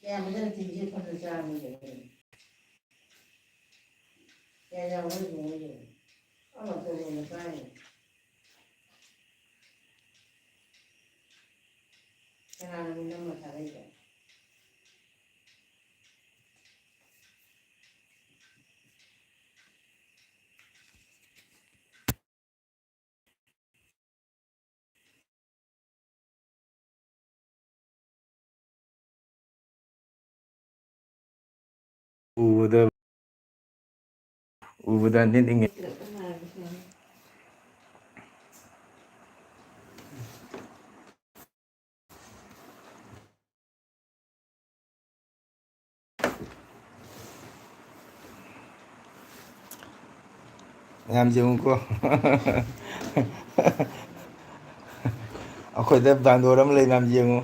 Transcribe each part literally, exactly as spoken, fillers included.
ꯑꯌꯥꯝꯕꯗꯅ ꯇꯤꯟꯁꯦ ꯐꯅ ꯆꯥꯔꯝꯃꯤ ꯀꯩꯅꯣ꯫ ꯀꯌꯥ ꯌꯥꯝꯕꯅ ꯊꯣꯡꯉꯤ ꯀꯩꯅꯣ꯫ ꯑꯃ ꯇꯣꯔꯦꯟꯅ ꯄꯥꯏꯔꯤ꯫ ꯀꯅꯥꯅ ꯅꯝꯃ ꯊꯥꯔꯛꯏꯕ? ꯎꯕꯗ ꯎꯕꯗ ꯅꯤꯛꯅꯤꯡꯉꯦ꯫ ꯃꯌꯥꯝ ꯌꯦꯡꯉꯨꯀꯣ꯫ ꯑꯩꯈꯣꯏꯗ ꯕꯥꯟꯗꯣꯔ ꯑꯃ ꯂꯩ, ꯃꯌꯥꯝ ꯌꯦꯡꯉꯨ꯫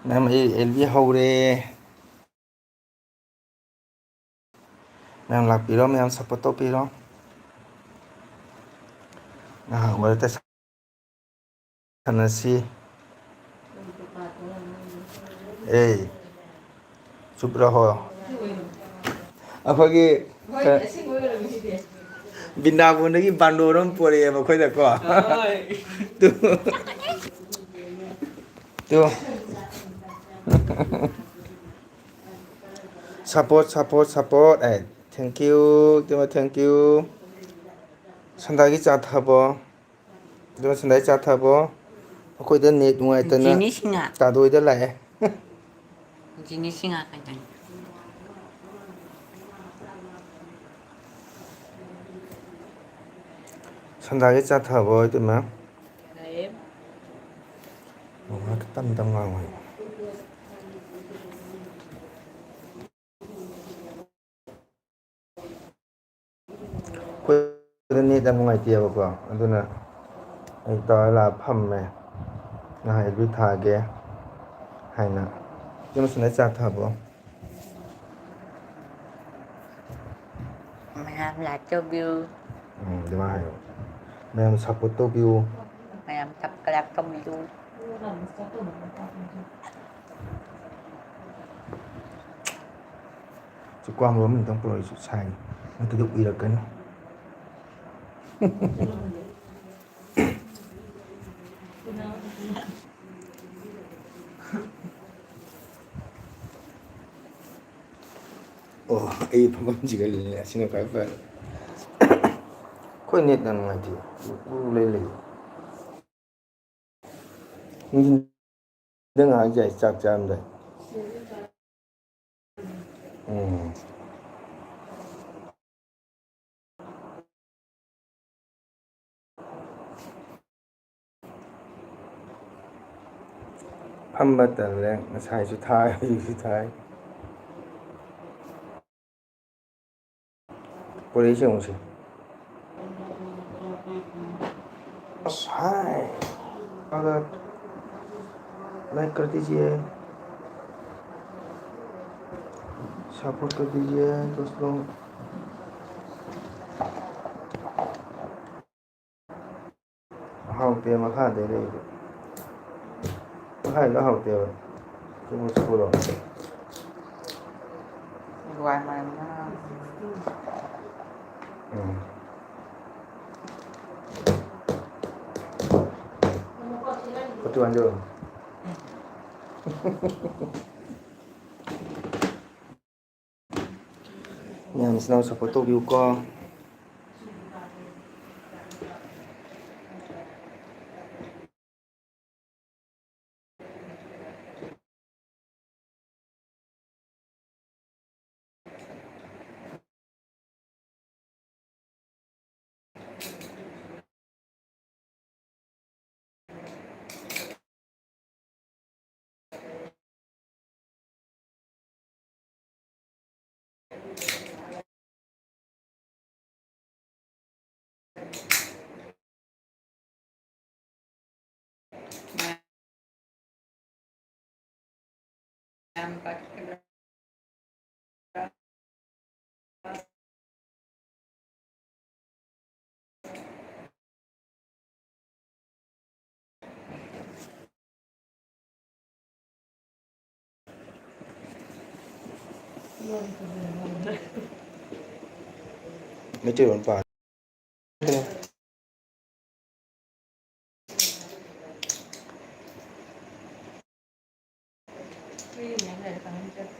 ꯃꯌꯥꯝ, ꯑꯩ ꯑꯦꯜ ꯕꯤ ꯍꯧꯔꯦ꯫ ꯃꯌꯥꯝ ꯂꯥꯛꯄꯤꯔꯣ, ꯃꯌꯥꯝ ꯁꯞꯄꯣꯔꯠ ꯇꯧꯕꯤꯔꯣ꯫ ꯉꯥꯏꯍꯥꯛ ꯋꯥꯔꯤ ꯋꯥꯇꯥꯏ ꯁꯥꯟꯅꯁꯤ꯫ ꯑꯦ, ꯆꯨꯞ ꯔꯍꯣ꯫ ꯑꯩꯈꯣꯏꯒꯤ, ꯍꯣꯏ, ꯑ, ꯑꯁꯦꯡꯕ ꯑꯣꯏꯔꯝꯃꯤꯁꯤꯗꯤ꯫ ꯕꯤꯟꯗꯥꯕꯣꯟꯗꯒꯤ ꯕꯥꯟꯗꯣꯔ ꯑꯃ ꯄꯣꯔꯛꯑꯦꯕ ꯑꯩꯈꯣꯏꯗꯀꯣ꯫ ꯍꯣꯏ꯫ Two. Two. Support, support, support꯫ A, thank you, ꯏꯇꯩꯃ, thank you꯫ ꯁꯟꯗꯥꯒꯤ ꯆꯥ ꯊꯛꯑꯕꯣ? ꯑꯗꯨꯒ ꯁꯟꯗꯥꯒꯤ ꯆꯥ ꯊꯛꯑꯕꯣ? ꯑꯩꯈꯣꯏꯗ ꯅꯦꯠ ꯅꯨꯡꯉꯥꯏꯇꯅ ꯖꯤꯅꯤ ꯁꯤꯡꯍ꯫ ꯇꯥꯗꯣꯏꯗ ꯂꯥꯛꯑꯦ꯫ ꯖꯤꯅꯤ ꯁꯤꯡꯍ ꯀꯩꯗꯧꯅꯤ? ꯁꯟꯗꯥꯒꯤ ꯆꯥ ꯊꯛꯑꯕꯣ, ꯏꯇꯩꯃ? ꯂꯩꯌꯦ꯫ ꯃꯃꯥ ꯇꯞ ꯇꯞ ꯉꯥꯡꯉꯣ ꯍꯥꯏꯌꯣ꯫ ꯑꯩꯈꯣꯏꯗ ꯅꯦꯠ ꯌꯥꯝ ꯅꯨꯡꯉꯥꯏꯇꯦꯕꯀꯣ, ꯑꯗꯨꯅ ꯑꯩ ꯇꯧꯔ ꯂꯥꯛꯑ ꯐꯝꯃꯦ꯫ ꯉꯥꯏꯍꯥꯛ ꯑꯦꯜ ꯕꯤ ꯊꯥꯒꯦ ꯍꯥꯏꯅ꯫ ꯏꯆꯦ ꯃꯁꯨꯅ ꯆꯥ ꯊꯛꯑꯕꯣ? ꯃꯌꯥꯝ like ꯇꯧꯕꯤꯌꯨ꯫ ꯎꯝ, ꯑꯗꯨꯃꯥꯏꯅ ꯍꯥꯏꯌꯣ꯫ ꯃꯌꯥꯝ ꯁꯞꯄꯣꯔꯠ ꯇꯧꯕꯤꯌꯨ꯫ ꯃꯌꯥꯝ ꯁꯕꯁꯀ꯭ꯔꯥꯏꯕ ꯇꯧꯕꯤꯌꯨ꯫ ꯆꯤꯛꯋꯥꯝ ꯂꯣꯝ ꯑꯝꯇꯪ ꯄꯨꯔꯛꯑꯣ, ꯑꯩꯁꯨ ꯁꯥꯏ, ꯅꯠꯇ꯭ꯔꯗꯤ ꯎꯏꯔꯛꯀꯅꯤ꯫ ꯑꯣ, ꯑꯩ ꯐꯝꯐꯝꯁꯤꯒ ꯂꯩ, ꯑꯁꯤꯅ ꯈ꯭ꯋꯥꯏ ꯐꯔꯦ꯫ ꯑꯩꯈꯣꯏ ꯅꯦꯠ ꯌꯥꯝ ꯅꯨꯡꯉꯥꯏꯇꯦ꯫ ꯎ ꯂꯩ ꯂꯩ꯫ ꯅꯨꯡꯊꯤꯟꯗ ꯉꯥꯏꯍꯥꯛ ꯌꯥꯏ, ꯆꯥꯛ ꯆꯥꯔꯝꯗꯥꯏ꯫ ꯎꯝ꯫ ꯐꯝꯕ ꯇꯜꯂꯦ꯫ ꯉꯁꯥꯏꯁꯨ ꯊꯥꯏ, ꯍꯧꯖꯤꯛꯁꯨ ꯊꯥꯏ꯫ ꯄꯨꯔꯛꯏꯁꯦ ꯌꯦꯡꯉꯨꯁꯦ꯫ ꯑꯁ, ꯍꯥꯏ꯫ ꯑꯗ like कर दीजिए, support कर दीजिए दोस्तों। ꯍꯥꯎꯇꯦ ꯃꯈꯥꯗꯩ ꯂꯩꯕ꯫ ꯃꯈꯥꯗꯣ ꯍꯥꯎꯇꯦꯕ꯫ ꯁꯤꯕꯨ ꯁꯨꯔꯣ꯫ ꯍꯋꯥꯏ ꯃꯥꯏꯔꯦꯟ ꯃꯅꯥ꯫ ꯎꯝ꯫ ꯐꯣꯇꯣ ꯍꯟꯖꯤꯜꯂꯣ꯫ ꯃꯌꯥꯝꯁꯤꯅ support ꯇꯧꯕꯤꯌꯨꯀꯣ꯫ ꯃꯩꯇꯩꯂꯣꯟ ꯄꯥ꯫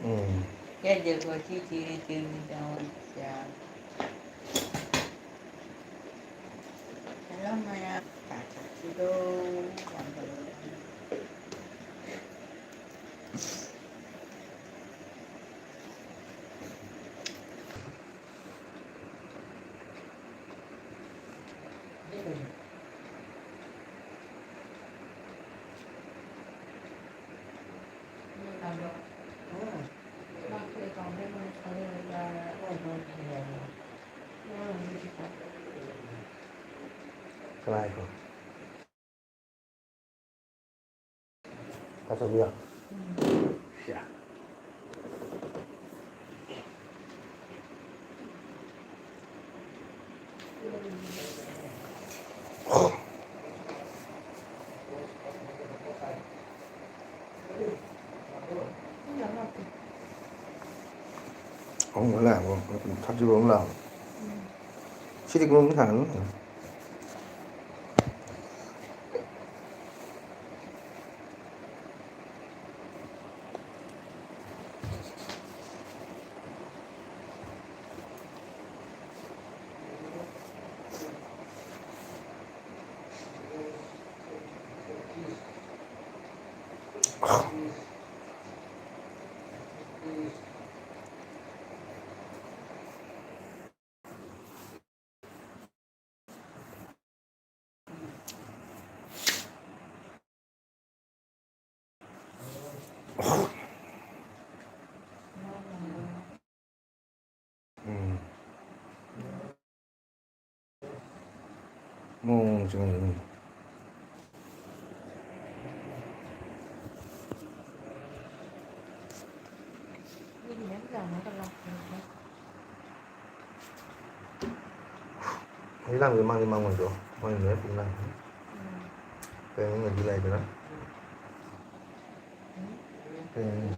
ꯎꯝ꯫ ꯀꯅꯥ ꯍꯥꯏꯕ? ꯇꯥꯆꯧꯕꯤꯔꯣ? ꯁꯤꯌꯥ꯫ ꯑꯍꯨꯝ ꯈꯛ ꯂꯥꯛꯑꯕꯣ? ꯊꯥꯔꯇꯤ ꯐꯣꯔ ꯑꯃ ꯂꯥꯛꯑꯕꯣ? ꯁꯤꯗꯤ ꯀꯩꯅꯣꯝ ꯁꯥꯟꯅꯅꯤ꯫ ꯎꯝ꯫ ꯃꯑꯣꯡ ꯆꯨꯝꯅ ꯑꯗꯨꯝ꯫ ꯍꯧꯖꯤꯛ ꯂꯥꯡꯕꯗꯤ ꯃꯥꯡꯗꯤ ꯃꯥꯡꯉꯣꯏꯗ꯭ꯔꯣ? ꯃꯣꯏꯅ ꯂꯣꯏꯅ ꯄꯨꯟꯅ ꯂꯥꯡꯉꯤ꯫ ꯀꯩꯅꯣ ꯂꯩꯗꯅ? ꯀꯩꯅꯣ?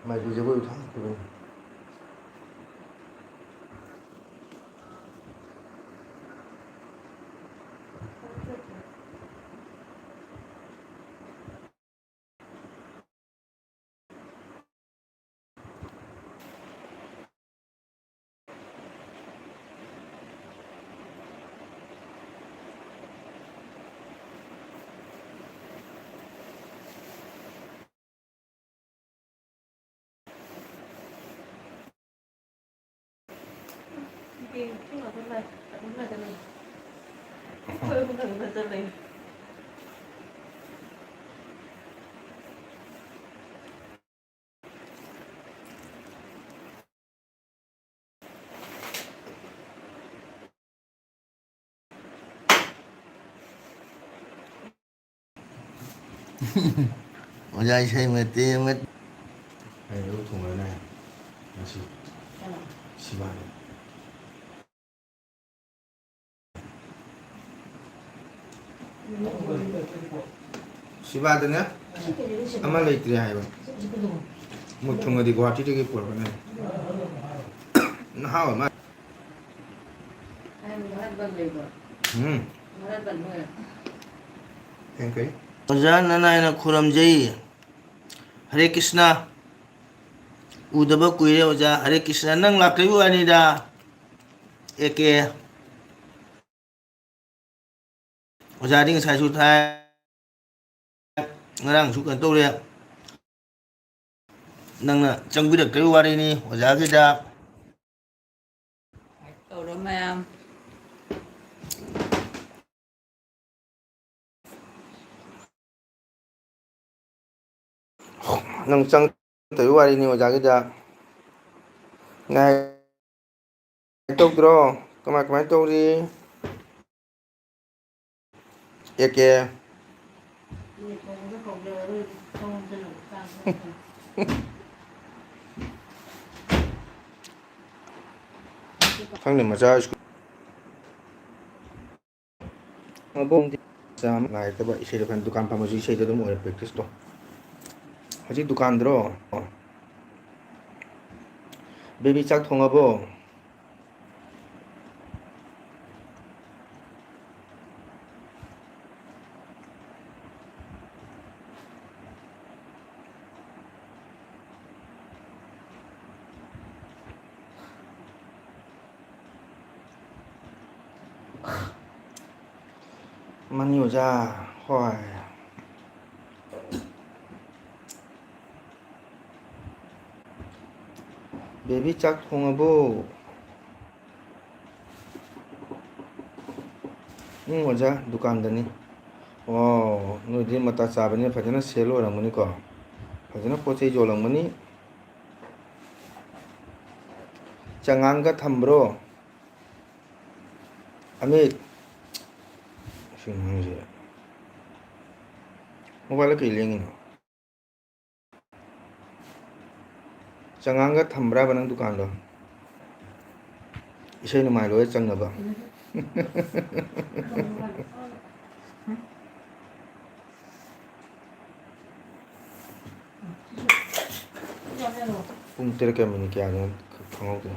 ꯃꯥꯏꯕꯤ ꯖꯒꯣꯏ ꯊꯥꯡ ꯄꯨꯔꯛꯎ꯫ ꯑꯣꯖꯥ ꯏꯁꯩ ꯃꯇꯦꯛ ꯑꯃ꯫ ꯑꯩ ꯂꯣꯛ ꯊꯨꯡꯉꯦꯅꯦ ꯉꯁꯤ꯫ ꯁꯤꯕꯥꯅꯤ꯫ ꯁꯤꯕꯥꯗꯅꯦ ꯑꯃ ꯂꯩꯇ꯭ꯔꯦ ꯍꯥꯏꯕ꯫ ꯃꯣꯏ ꯊꯨꯡꯉꯗꯤ ꯒꯨꯍꯥꯇꯤꯗꯒꯤ ꯄꯨꯔꯛꯀꯅꯤ꯫ ꯅꯍꯥ ꯑꯣꯏ ꯃꯥ-, ꯎꯝ꯫ ꯌꯥꯡꯈꯩ꯫ ꯑꯣꯖꯥ ꯅꯅꯥꯏꯅ ꯈꯨꯔꯨꯝꯖꯩ꯫ ꯍꯔꯦ ꯀ꯭ꯔꯤꯁꯅ꯫ ꯎꯗꯕ ꯀꯨꯏꯔꯦ ꯑꯣꯖꯥ꯫ ꯍꯔꯦ ꯀ꯭ꯔꯤꯁꯅ꯫ ꯅꯪ ꯂꯥꯛꯇꯕꯩ ꯋꯥꯅꯤꯗ꯫ A K. ꯑꯣꯖꯥꯗꯤ ꯉꯁꯥꯏꯁꯨ ꯊꯥꯏ, ꯉꯔꯥꯡꯁꯨ ꯀꯩꯅꯣ ꯇꯧꯔꯦ꯫ ꯅꯪꯅ ꯆꯪꯕꯤꯔꯛꯇꯕꯩ ꯋꯥꯔꯤꯅꯤ ꯑꯣꯖꯥꯒꯤꯗ꯫ ꯇꯧꯔꯣ ꯃꯌꯥꯝ꯫ ꯅꯪ ꯆꯪꯗꯕꯒꯤ ꯋꯥꯔꯤꯅꯤ ꯑꯣꯖꯥꯒꯤꯗ꯫ ꯉꯥꯏ ꯇꯧꯗ꯭ꯔꯣ? ꯀꯃꯥꯏ ꯀꯃꯥꯏ ꯇꯧꯔꯤ? A K. ꯈꯪꯗꯦ, ꯃꯆꯥ ꯁ꯭ꯀꯨꯜ꯫ ꯃꯕꯣꯛꯗꯤ ꯆꯥꯝ ꯉꯥꯏꯔꯛꯇꯕ ꯏꯁꯩꯗꯣ ꯈꯟ-, ꯗꯨꯀꯥꯟ ꯐꯝꯕꯁꯨ ꯏꯁꯩꯗꯣ ꯑꯗꯨꯝ ꯑꯣꯏꯔꯦ practice ꯇꯣ꯫ ꯍꯧꯖꯤꯛ ꯗꯨꯀꯥꯟꯗ꯭ꯔꯣ? ꯕꯦꯕꯤ, ꯆꯥꯛ ꯊꯣꯡꯉꯕꯣ? ꯃꯥꯅꯤ ꯑꯣꯖꯥ꯫ ꯍꯣꯏ꯫ ꯕꯦꯕꯤ, ꯆꯥꯛ ꯊꯣꯡꯉꯕꯣ? ꯎꯝ, ꯑꯣꯖꯥ, ꯗꯨꯀꯥꯟꯗꯅꯤ꯫ ꯑꯣ, ꯅꯣꯏꯗꯤ ꯃꯇꯥ ꯆꯥꯕꯅꯤꯅ ꯐꯖꯅ sale ꯑꯣꯏꯔꯝꯒꯅꯤꯀꯣ? ꯐꯖꯅ ꯄꯣꯠ ꯆꯩ ꯌꯣꯜꯂꯝꯒꯅꯤ꯫ ꯆꯉꯥꯡꯒ ꯊꯝꯕ꯭ꯔꯣ? ꯑꯃꯤꯠ, ꯁꯤ ꯑꯉꯥꯡꯁꯦ mobile ꯀꯩ ꯂꯦꯡꯉꯤꯅꯣ? ꯆꯉꯥꯡꯒ ꯊꯝꯕ꯭ꯔꯥꯕ ꯅꯪ ꯗꯨꯀꯥꯟꯗꯣ? ꯏꯁꯩ ꯅꯨꯡꯉꯥꯏ ꯂꯣꯏꯔ ꯆꯪꯅꯕ꯫ ꯄꯨꯡ ꯇꯔꯦꯠꯀ minute ꯀꯌꯥꯗꯅꯣ ꯈꯪꯍꯧꯗ꯭ꯔꯦ꯫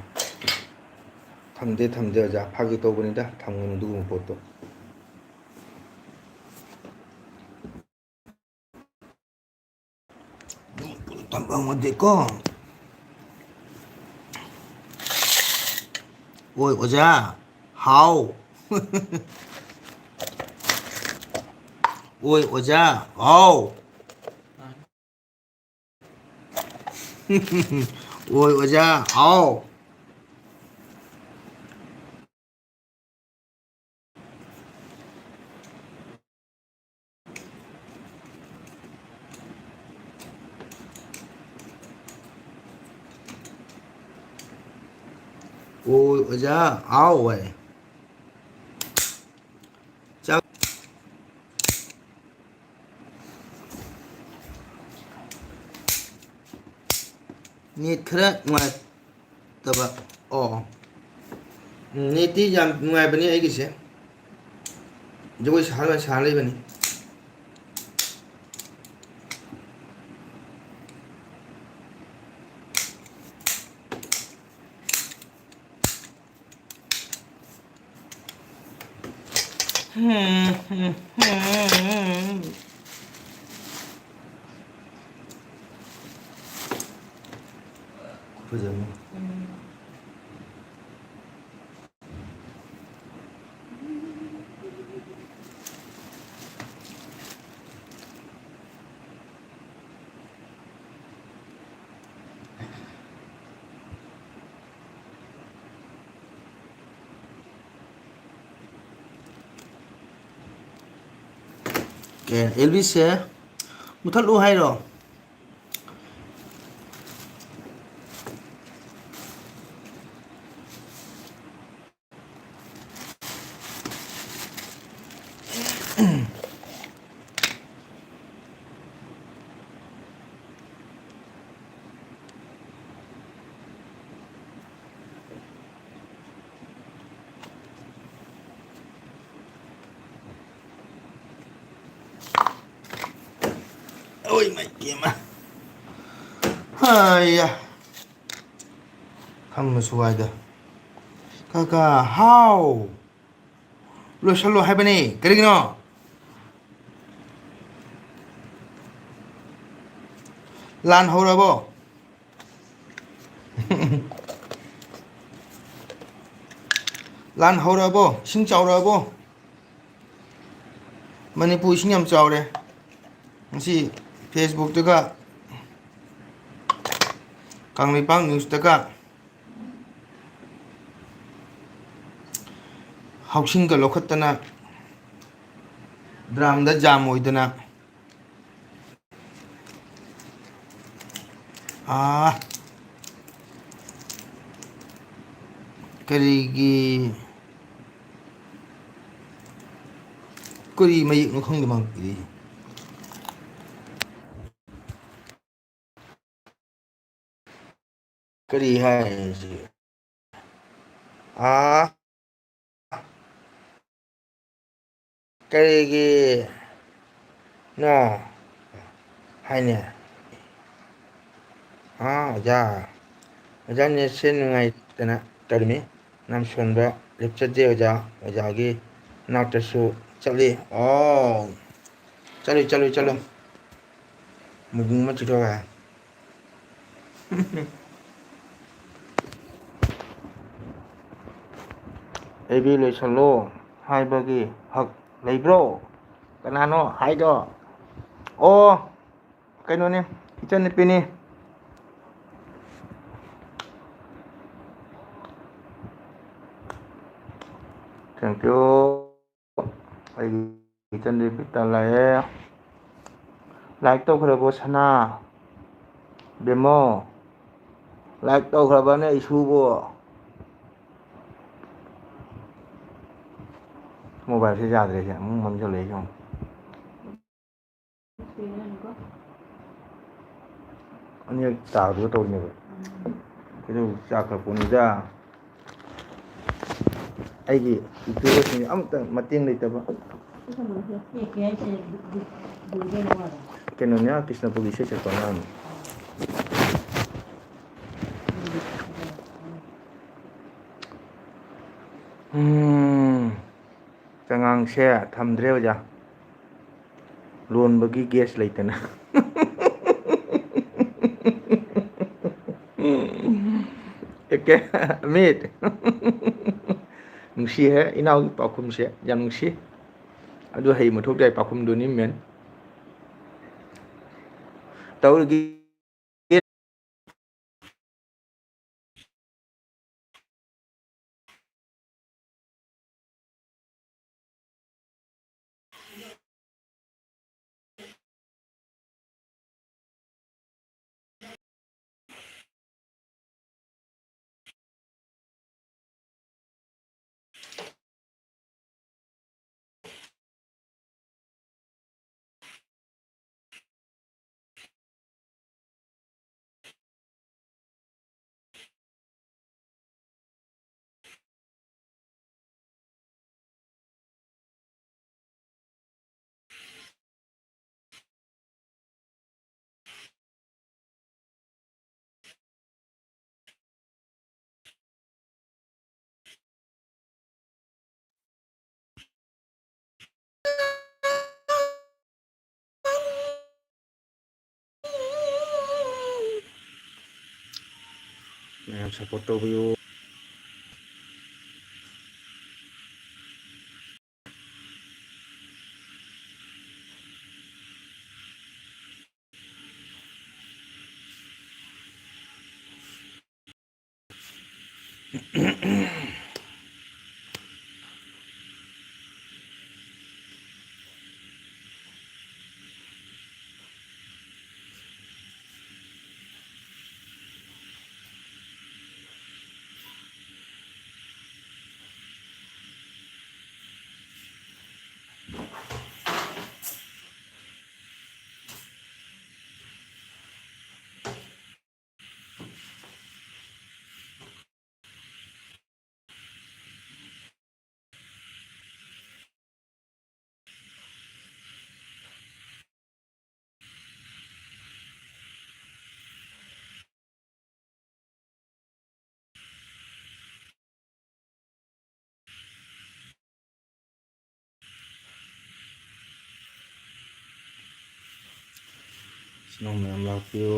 ꯊꯝꯗꯦ, ꯊꯝꯗꯦ ꯑꯣꯖꯥ, ꯐꯥꯒꯤ ꯇꯧꯕꯅꯤꯗ, ꯊꯝꯒꯅꯨ ꯑꯗꯨꯒꯨꯝꯕ ꯄꯣꯠꯇꯣ꯫ ꯑꯗꯨꯝ ꯇꯝꯕ ꯉꯝꯗꯦꯀꯣ꯫ ꯑꯣꯏ ꯑꯣꯖꯥ, ꯍꯥꯎ꯫ ꯑꯣꯏ ꯑꯣꯖꯥ, ꯍꯥꯎ꯫ ꯑꯣꯏ ꯑꯣꯖꯥ, ꯍꯥꯎ꯫ ꯑꯣꯏ ꯑꯣꯖꯥ, ꯍꯥꯎ ꯍꯥꯏ꯫ ꯆꯥꯛ꯫ ꯅꯦꯠ ꯈꯔ ꯅꯨꯡꯉꯥꯏꯇꯕ꯫ ꯑꯣ꯫ ꯎꯝ, ꯅꯦꯠꯇꯤ ꯌꯥꯝ ꯅꯨꯡꯉꯥꯏꯕꯅꯤ ꯑꯩꯒꯤꯁꯦ꯫ ꯖꯒꯣꯏ ꯁꯥꯔ ꯁꯥꯔ ꯂꯩꯕꯅꯤ꯫ ꯐꯖꯕꯅꯤ꯫ ꯑꯦ, ꯑꯦꯜ ꯕꯤꯁꯦ ꯃꯨꯊꯠꯂꯨ ꯍꯥꯏꯔꯣ? ꯑꯣꯏ ꯃꯥꯏ ꯄꯦꯝꯃ꯫ ꯍꯩꯌꯥ꯫ ꯐꯝꯕꯁꯨ ꯋꯥꯏꯗ꯫ ꯀꯀꯥ, ꯍꯥꯎ꯫ ꯂꯣꯏꯁꯜꯂꯣ ꯍꯥꯏꯕꯅꯦ꯫ ꯀꯔꯤꯒꯤꯅꯣ? ꯂꯥꯟ ꯍꯧꯔꯕꯣ? ꯂꯥꯟ ꯍꯧꯔꯕꯣ? ꯏꯁꯤꯡ ꯆꯥꯎꯔꯛꯑꯕꯣ? ꯃꯅꯤꯄꯨꯔ ꯏꯁꯤꯡ ꯌꯥꯝ ꯆꯥꯎꯔꯦ꯫ ꯉꯁꯤ Facebook-ꯇꯒ, ꯀꯪꯂꯩꯄꯥꯛ News-ꯇꯒ ꯍꯥꯎꯁꯤꯡꯒ ꯂꯧꯈꯠꯇꯅ, ꯗ꯭ꯔꯥꯝꯗ ꯖꯥꯝ ꯑꯣꯏꯗꯅ, ꯑꯥ, ꯀꯔꯤꯒꯤ, ꯀꯔꯤ ꯃꯌꯦꯛꯅꯣ ꯈꯪꯗꯦ ꯃꯥꯅ ꯏꯔꯤꯁꯦ꯫ ꯀꯔꯤ ꯍꯥꯏ ꯁꯤ? ꯑꯥ, ꯀꯔꯤꯒꯤꯅꯣ ꯍꯥꯏꯅꯦ? ꯑꯥ, ꯑꯣꯖꯥ, ꯑꯣꯖꯥ ꯅꯦꯠꯁꯦ ꯅꯨꯡꯉꯥꯏꯇꯅ ꯇꯧꯔꯤꯃꯤ꯫ ꯅꯝꯁꯣꯟꯕ ꯂꯦꯞꯆꯗꯦ ꯑꯣꯖꯥ꯫ ꯑꯣꯖꯥꯒꯤ ꯅꯥꯛꯇꯁꯨ ꯆꯠꯂꯤ꯫ ꯑꯣ, ꯆꯠꯂꯨ, ꯆꯠꯂꯨ, ꯆꯠꯂꯨ꯫ ꯃꯨꯒꯨꯝ ꯑꯃ ꯆꯤꯊꯣꯛꯑꯦ꯫ ꯑꯦꯕꯤ ꯂꯣꯏꯁꯜꯂꯣ ꯍꯥꯏꯕꯒꯤ ꯍꯛ ꯂꯩꯕ꯭ꯔꯣ? ꯀꯅꯥꯅꯣ ꯍꯥꯏꯗꯣ? ꯑꯣ, ꯀꯩꯅꯣꯅꯦ, ꯏꯆꯟꯅꯨꯄꯤꯅꯤ꯫ Thank you꯫ ꯑꯩꯒꯤ ꯏꯆꯟꯅꯨꯄꯤ ꯇꯥꯂꯛꯑꯦ꯫ Like ꯇꯧꯈ꯭ꯔꯕꯣ ꯁꯅꯥ? ꯕꯦꯝꯃꯣ, like ꯇꯧꯈ꯭ꯔꯕꯅꯦ ꯏꯁꯨꯕꯨ? Mobile-ꯁꯦ ꯌꯥꯗ꯭ꯔꯦꯁꯦ, ꯑꯃꯨꯛ ꯃꯝꯁꯤꯜꯂꯛꯑꯦ ꯁꯦ ꯑꯃꯨꯛ꯫ ꯑꯅꯤꯔꯛ ꯇꯥꯕꯗꯨꯒ ꯇꯧꯔꯤꯅꯦꯕ꯫ ꯀꯩꯗꯧ ꯆꯥꯛꯈ꯭ꯔ ꯄꯣꯠꯅꯤꯗ꯫ ꯑꯩꯒꯤ YouTuber-ꯁꯤꯡ ꯑꯃꯇ ꯃꯇꯦꯡ ꯂꯩꯇꯕ꯫ ꯀꯩꯅꯣꯅꯦ, ꯀ꯭ꯔꯤꯁꯅꯄꯨꯔꯒꯤ ꯏꯁꯩ ꯁꯛꯄ ꯑꯉꯥꯡꯅꯤ꯫ ꯎꯝ, ꯆꯉꯥꯡꯁꯦ ꯊꯝꯗ꯭ꯔꯦ ꯑꯣꯖꯥ, ꯂꯣꯟꯕꯒꯤ gas ꯂꯩꯇꯅ꯫ ꯀꯦ? ꯃꯤꯠ꯫ ꯅꯨꯡꯁꯤꯍꯦ, ꯏꯅꯥꯎꯒꯤ ꯄꯥꯎꯈꯨꯝꯁꯦ ꯌꯥꯝ ꯅꯨꯡꯁꯤ꯫ ꯑꯗꯨ ꯍꯩ ꯃꯊꯧ ꯇꯥꯏ ꯄꯥꯎꯈꯨꯝꯗꯨꯅꯤ ꯃꯦꯟ꯫ ꯇꯧꯔꯤꯒꯤ ꯃꯌꯥꯝ support ꯇꯧꯕꯤꯌꯨ꯫ ꯏꯆꯤꯟ ꯏꯅꯥꯎ ꯃꯌꯥꯝ ꯂꯥꯛꯄꯤꯌꯨ꯫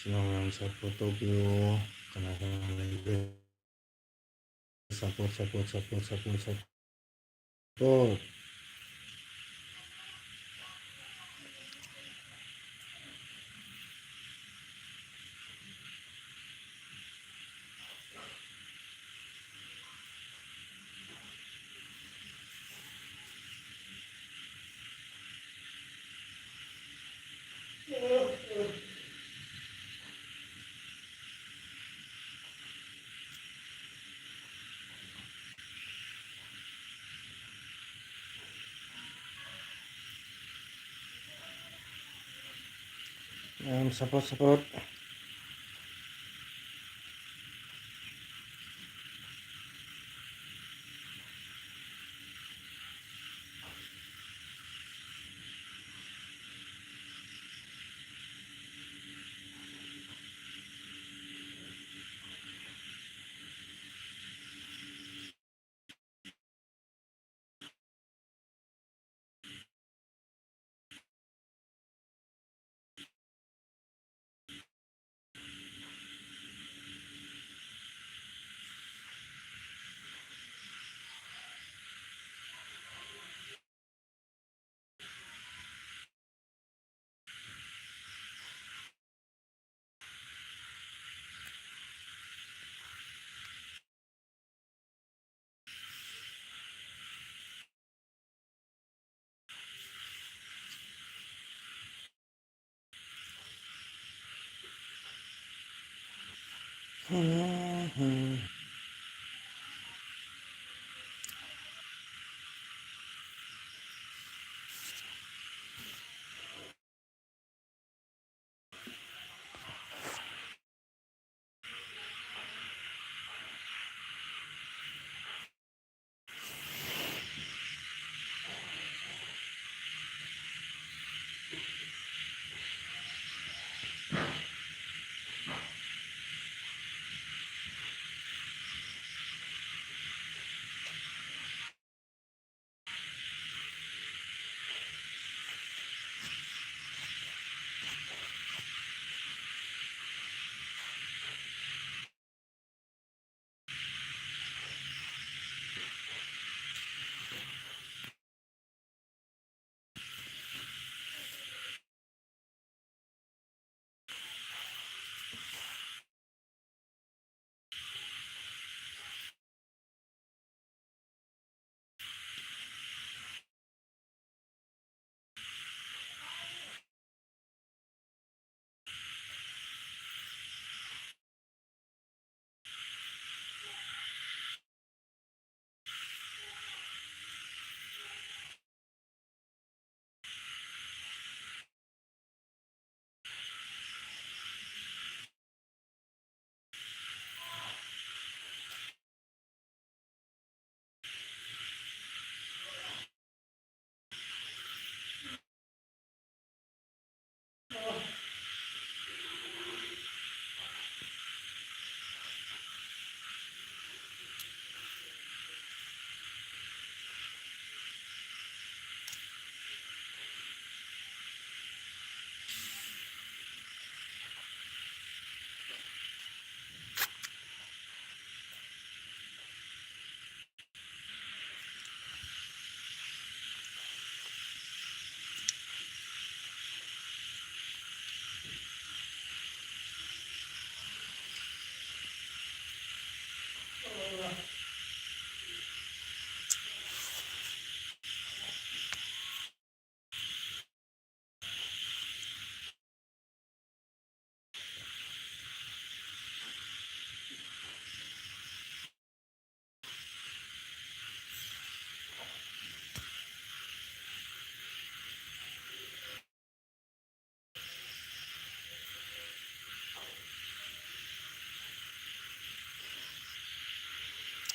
ꯃꯌꯥꯝ ꯁꯞꯄꯣꯔꯠ ꯇꯧꯕꯤꯌꯣ꯫ ꯀꯅꯥ ꯀꯅꯥ ꯂꯩꯒꯦ? Support, support, support, support, support. ꯃꯌꯥꯝ ꯁꯞꯄꯣꯔꯠ, ꯁꯞꯄꯣꯔꯠ꯫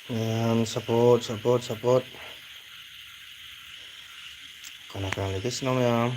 ꯃꯌꯥꯝ support, support, support. ꯀꯅꯥ ꯀꯅꯥ ꯂꯩꯒꯦ ꯁꯤꯅꯣ ꯃꯌꯥꯝ?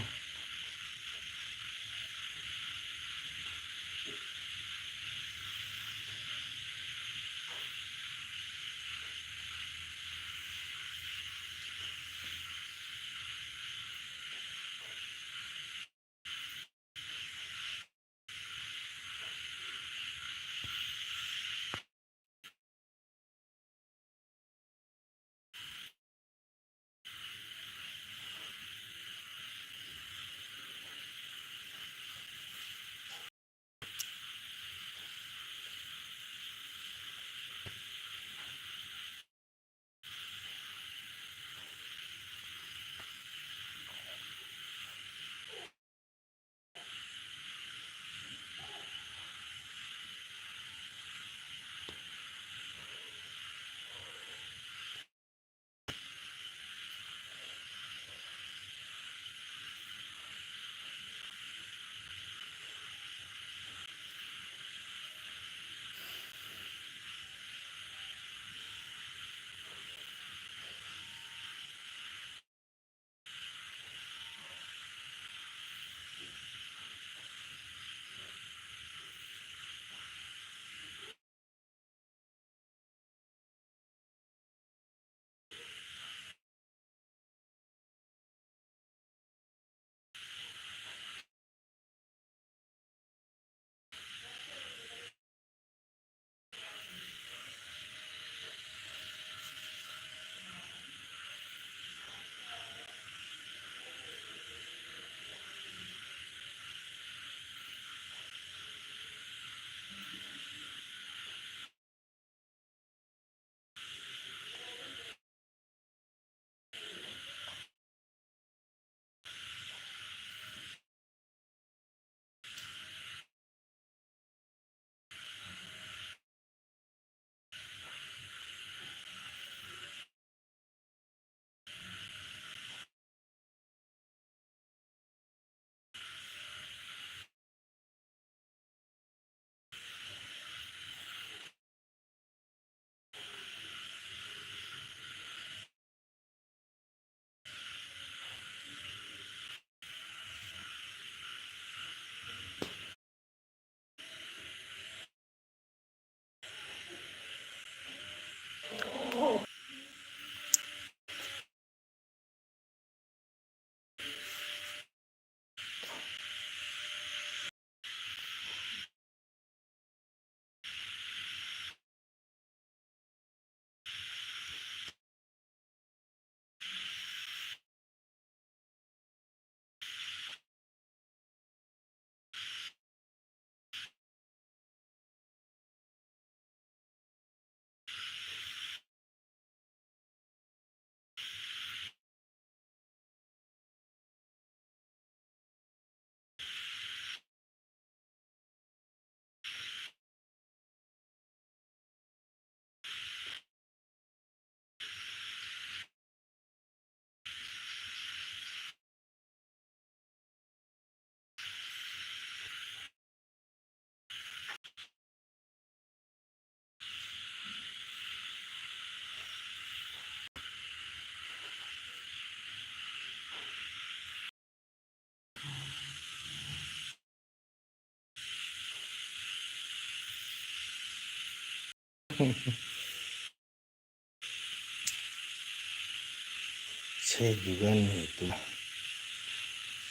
ꯁꯦ ꯒꯨꯒꯜ ꯃꯦꯞꯇꯨ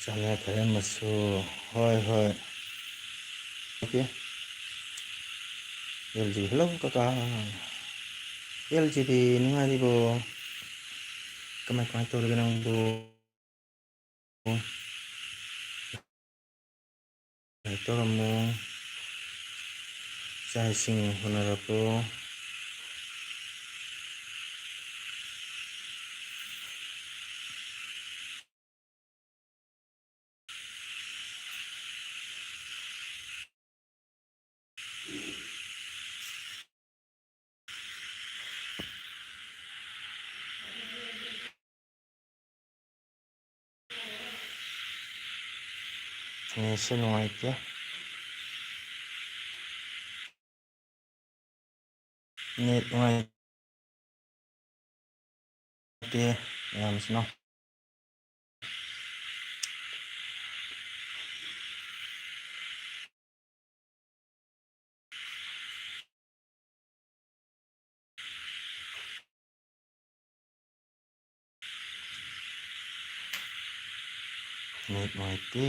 ꯆꯪꯉꯦ ꯈꯔ ꯑꯃꯁꯨ꯫ ꯍꯣꯏ, ꯍꯣꯏ꯫ ꯑꯣꯀꯦ꯫ ꯑꯦꯜ ꯖꯤ, ꯍꯜꯂꯣ ꯀꯀꯥ꯫ ꯑꯦꯜ ꯖꯤ ꯕꯤ, ꯅꯨꯡꯉꯥꯏꯔꯤꯕꯣ? ꯀꯃꯥꯏ, ꯀꯃꯥꯏ ꯇꯧꯔꯤꯒꯦ ꯅꯪꯕꯨ? ꯂꯥꯏꯔꯤꯛ ꯇꯧꯔꯝꯃꯣ꯫ ꯆꯥꯛ ꯏꯁꯤꯡ ꯍꯣꯠꯅꯔꯛꯄꯣ꯫ ꯅꯦꯠꯁꯦ ꯅꯨꯡꯉꯥꯏꯇꯦ꯫ ꯅꯦꯠ ꯅꯨꯡꯉꯥꯏꯇꯦ ꯃꯌꯥꯝꯁꯤꯅ꯫ ꯅꯦꯠ ꯅꯨꯡꯉꯥꯏꯇꯦ꯫